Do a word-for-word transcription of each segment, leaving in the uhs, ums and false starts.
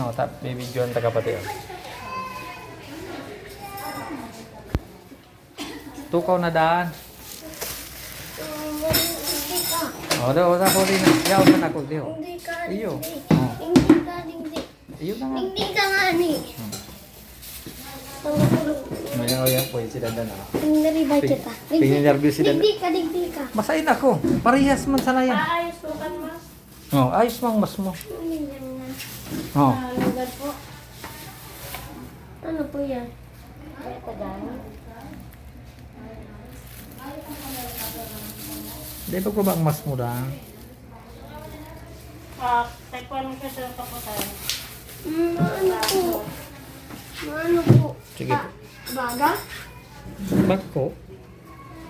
O, ta, bibidyohan ta ka pati, o. Tukaw na daan. O, daw, sa ako din. Yaw, sa ako, di, o. Hindi ka, Iyo. hindi. O. Hindi ka, hindi. Iyo na nga. Hindi ka nga, ni. Hmm. Tawag ko lang. May yaw yan po, yung si Dandan, ah. Hindi, balik Pin-, kita. pininervyos si Dandan. Hindi ka, hindi ka. Masain ako. Parehas man sana yan. Aayos ko kan mas. O, ayos mang mas mo. Hindi naman. O. Ah, lugar po. Ano po yan? Ay, tagaan. Di, pagbaba ang mas mo, da. Ah, type one siya sa kaputan. Mm, ano po? Ano po? Sige Ah, po. Baga? Bako?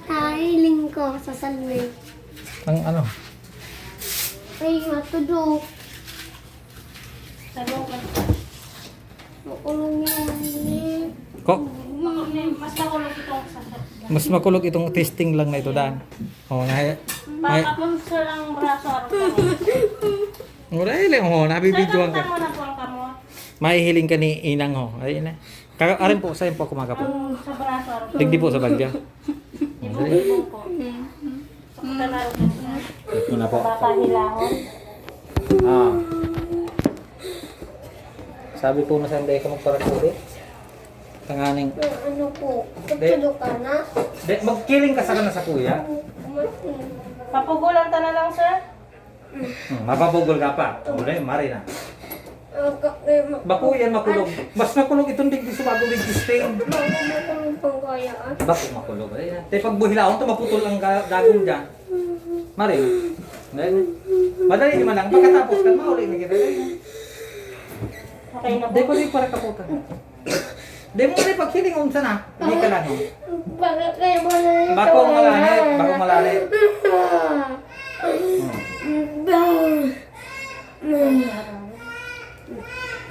Ay, lingko sa salming. Ang ano? Ay, matudok. Sa loob. Makulong yan. Ko? Mas makulog itong sa Mas makulog itong testing lang na ito, Dan. O, nahi-, nahi-, Baka kung sa lang braso, araw ka na. Wala, eh, lang, ho, nabibidyohan ka. Sa mo na po ang kamot. Mahihiling ka ni Inang, ho. Ay, ina. Ka-, arin po, sa'yo po kumakapo. Ang sa braso, araw ka na. Digdi po sa bagya. Ibong-ibong po. Saktan na rin po. Ito na po. Baka hilahon. Ah. Sabi po na sa'yo, "Dahil ka magparakuli." Tanganing Ah, ano po? De- Tutulog ka na? De, magkiling ka sa kana sa kuya. Papugulan ta na lang, sir. Hmm, mapapugol ka pa. Uli, mari na. Ang ka-, eh, ma- Bako yan, makulog. Mas makulog itong digdi sa bagong digdi stain. Bako makulog pang kaya, ah. Bako makulog. Ay, na. Te, pag buhilaon, ito maputol ang ga-, dagom dyan. Mari na. Dahil, madali naman lang. Pagkatapos ka, mauli na kita. Okay na po. Di ko rin para kaputan. Di mo rin paghiling, unsa na? Di ka lang, oh. Bakit kayo ba na yung Bakong malanit, bakong malanit.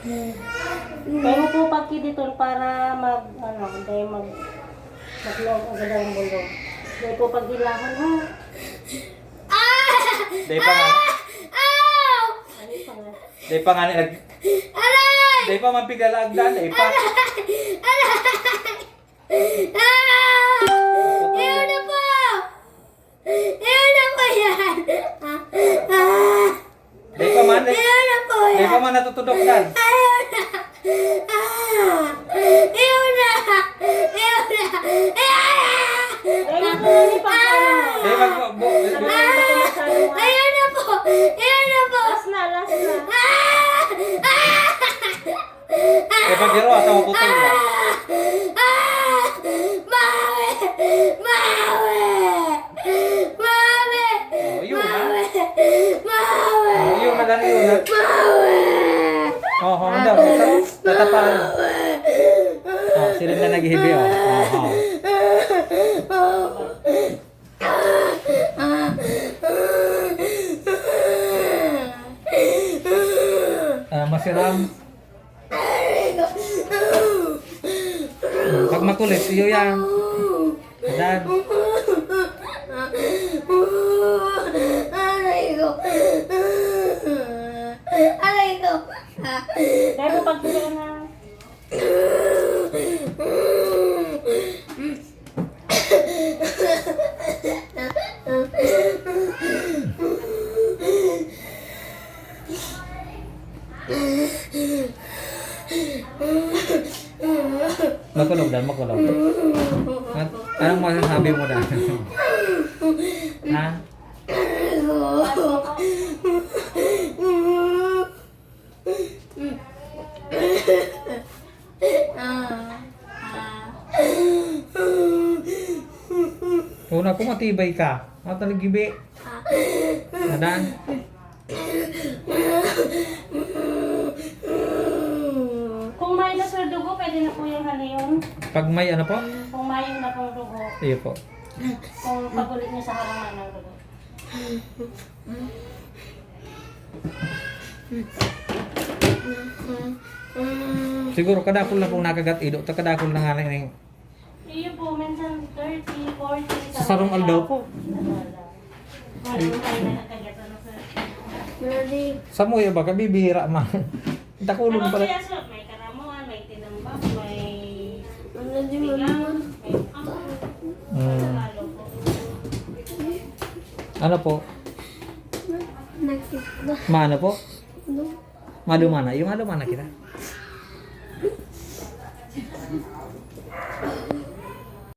Hmm. Pero po pag kiniton para mag, ano, hindi mag, maglog agad ang bulong. Hindi po pag hilahan, ha? Dahil pa nga. Ano pa nga? Dahil pa nga ni nag- Aray! Dahil pa man piglalagdan, dahil pa. Aray! Aray! Ah! Yun na po! Yun na po yan! Ah! Ah! Dahil pa man, dahil, Yun na po dahil pa yan! man natutudok dan. Ayun na! Ah! Yun na! Yun na! Yun na! Dahil pa man, dahil pa man. Dahil mag-, bu-, bu-, bu-, Ah! Ayun na po! Ayun na po! Last na, last na. Ah! Ah! Eh, pag garo, ata maputol na. Ah! Ah! Mawe! Mawe! Mawe! Oh, yun, ha? Mawe! Mawe! Oh, yun, madali yun, ha? Mawe! Oh, oh, ano? Tata-, tataparan. Mawe! Oh, sila na naghihibi, oh. Oh, oh. Ah, masiram. Pag makulit, iyo yan. Adan. Aray ko. Aray ko. Dahil mo pagkita na. Makulog lang, makulog. At anong masasabi mo na? Ha? Una ko matibay ka. Mga talagibi. Adan. Kung may na, sir, dugo, pwede na po yung halion. Pag may ano po? Kung may na pong dugo. Iyo po. Kung pag-ulit niyo sa harang, may na dugo. Siguro kadakul na pong nakagat ido, ta kadakul na nga na yung Iyo po, minsan thirty, forty, Sa sarong aldaw po. Sarong aldaw. Ay, ay, ay, ay, ay, ay, ay, ay. Sa muya ba, kabibihira man. Takulon Ano pala. Kaya sir, may karamon, may tinambak, may Ano di mo sigang, naman? May Mm. Ano po? Nakita. Maano po? No. Madumana. Yung madumana kita.